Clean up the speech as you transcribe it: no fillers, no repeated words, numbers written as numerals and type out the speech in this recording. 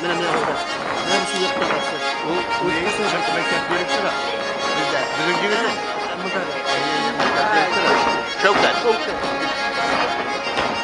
Менә менә монда. Менә бу якта каршы. Ул мәктәп директоры. Бездә. Безнең егет ул. Монда. Әйе, мәктәп директоры. Шәүкәт. Шәүкәт.